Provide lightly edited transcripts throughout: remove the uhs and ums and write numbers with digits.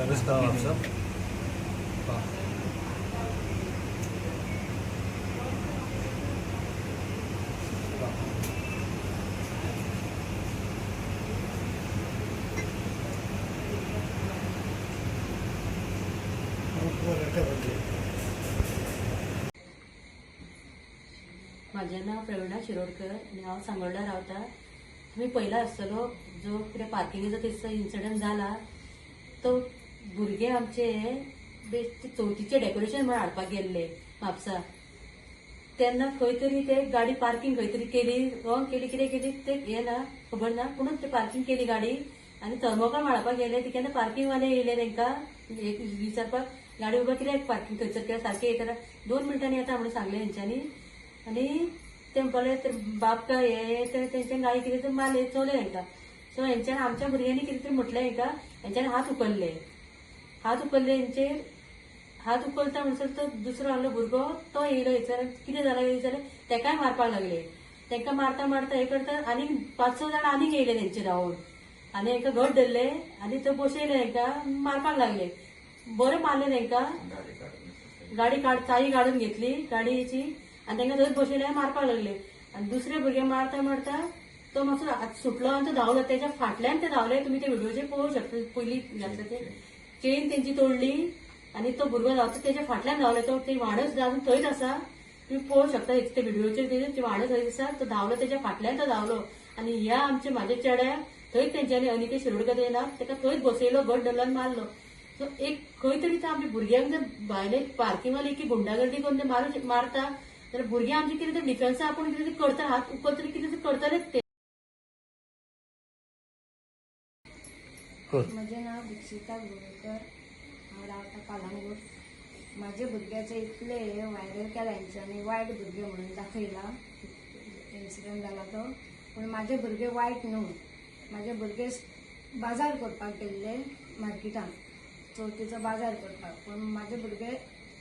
रस्ता म्हापसा. म्हाजें नांव प्रवीणा शिरोडकर आनी हांव सांगोल्डा रावता. तुमी पयला आसतलो जो कितें पार्किंगेचो दिसा इन्सिडंट जाला तो भुरगे आमचे बेश्टे चवथीचें डेकोरेशन म्हण हाडपाक गेल्ले म्हापसा. तेन्ना खंय तरी ते गाडी पार्किंग खंय तरी केली रॉंग केली, कितें केली ते हें ना खबर ना, पूण ते पार्किंग केली गाडी आनी थर्मोकॉल मारपाक गेले. ते केन्ना पार्किंगवाले येयले तांकां एक विचारपाक गाडी बाबा कित्याक पार्किंग थंयसर केल्या, सारकें हे करा, 2 मिनटांनी येता म्हणून सांगलें हेंच्यांनी. आनी ते म्हणपाक लागले बाप काय हे ते तेंच्यान गाडी कितें तरी मारले चोवले तांकां. सो हेंच्यान आमच्या भुरग्यांनी कितें तरी म्हटलें हेंकां, हेंच्यान हात उखल्ले, हात उखल्ले हेंचेर. हात उखलता म्हणसर तो दुसरो आहलो भुरगो तो येयलो हेचर कितें जालें कितें जालें तेकाय मारपाक लागले. तेंकां मारता मारता हे करता आनीक 5-6 जाण आनीक येयले तेंचेर धांवून आनी हेंकां घट धरले आनी थंय बसयले हेंकां मारपाक लागले. बरें मारले तेंकां, गाडी चावी काडून घेतली गाडयेची आनी तेंकां थंयच बसयले आनी मारपाक लागले. आनी दुसरे भुरगे मारता मारता तो मातसो हात सुटलो आनी तो धांवलो, तेच्या फाटल्यान ते धांवले. तुमी ते व्हिडियोचेर पळोवंक शकता. पयलीं घातले ते चेन तेंची तोडली आनी तो भुरगो धांवता तेच्या फाटल्यान धांवले. तो ती वाडच अजून थंयच आसा, तुमी पळोवंक शकता ते व्हिडियोचेर, ती वाडच थंयच आसा. तो धांवलो तेच्या फाटल्यान तो धांवलो आनी ह्या आमच्या म्हाज्या चेड्याक थंयच तेंच्यांनी अनिकेत शिरोडकर येना तेका थंयच बसयलो, घट धरलो आनी मारलो. सो एक खंय तरी आमच्या भुरग्यांक जर भायले पार्किंगवाले की गुंडागर्दी करून ते मारता जाल्यार भुरगीं आमची कितें तरी डिफेन्सा आपूण कितें तरी करता, हात उखलतरी कितें तरी करतलेच ते. म्हजें नांव दीक्षिता गोवेकर, हांव रावता कालांगूट. म्हाजे भुरग्याचे इतले हे व्हायरल केला हेंच्यांनी, वायट भुरगे म्हणून दाखयला इन्सिडंट जाला तो. पूण म्हाजे भुरगे वायट न्हू. म्हाजे भुरगे बाजार करपाक गेल्ले मार्केटान, चवथीचो बाजार करपाक. पूण म्हाजे भुरगे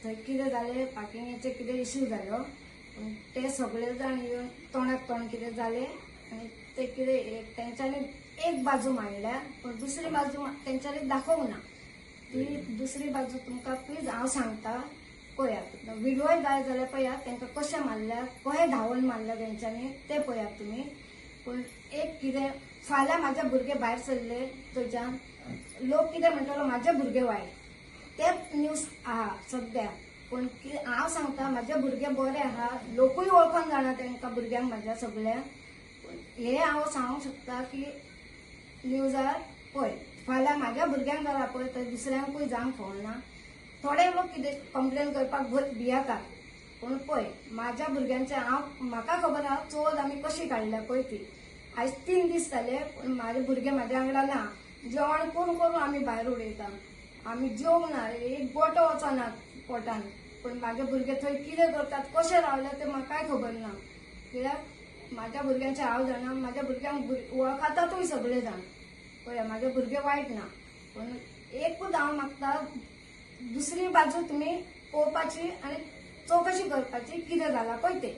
थंय कितें जालें, पार्किंगेचे कितें इश्यू जालो, पूण ते सगळे जाण येवन तोंडाक तोंड कितें जालें आनी ते कितें तेंच्यांनी एक बाजू मांडल्या पूण दुसरी बाजू तेंच्यांनी दाखोवंक ना. ती दुसरी बाजू तुमकां प्लीज हांव सांगता, पळयात व्हिडियोय जाय जाल्यार पळयात तांकां कशें मारल्या, कशें धांवून मारल्या तेंच्यांनी ते पळयात तुमी. पूण एक कितें फाल्यां म्हाजे भुरगे भायर सरले थंयच्यान लोक कितें म्हणटलो म्हाजे भुरगे वायट, तेच न्यूज आहा सद्या. पूण हांव सांगता म्हाजे भुरगे बरे आहा, लोकूय वळखोन जाणा तांकां भुरग्यांक म्हाज्या सगळ्यांक. पूण हे हांव सांगूंक शकता की न्यूजार पळय फाल्यां म्हाज्या भुरग्यांक जाला पळय तर दुसऱ्यांकूय जावंक फावना. थोडे लोक कितें कंप्लेन करपाक भियेतात, पूण पळय म्हाज्या भुरग्यांचे हांव म्हाका खबर आहा चवथ आमी कशी काडल्या पळय ती. आयज 3 दीस जाले पूण म्हाजे भुरगे म्हाज्या वांगडा ना. जेवण करून करून आमी भायर उडयता, आमी जेवंक ना, एक गोटो वचना पोटान. पूण म्हाजे भुरगे थंय कितें करतात कशें रावले ते म्हाकाय खबर ना. कित्याक म्हाज्या भुरग्यांचे हांव जाणा, म्हाज्या भुरग्यांक वळखतातूय सगळे जाण. पळया म्हाजे भुरगे वायट ना, पूण एकूच हांव मागता दुसरी बाजू तुमी पळोवपाची आनी चवकशी करपाची कितें जाला पळय ते.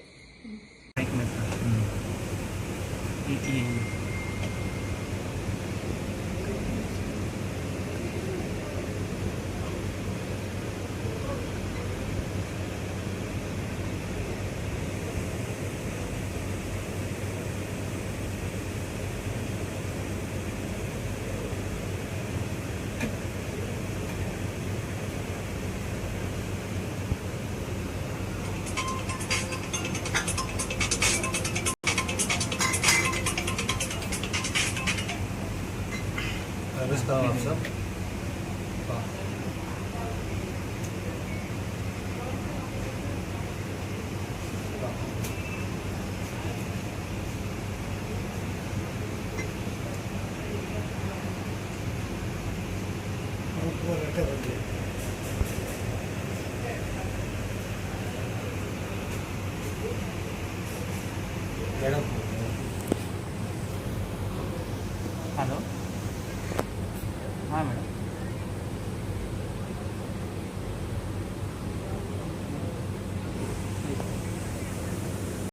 रस्ता म्हापसा. मॅडम.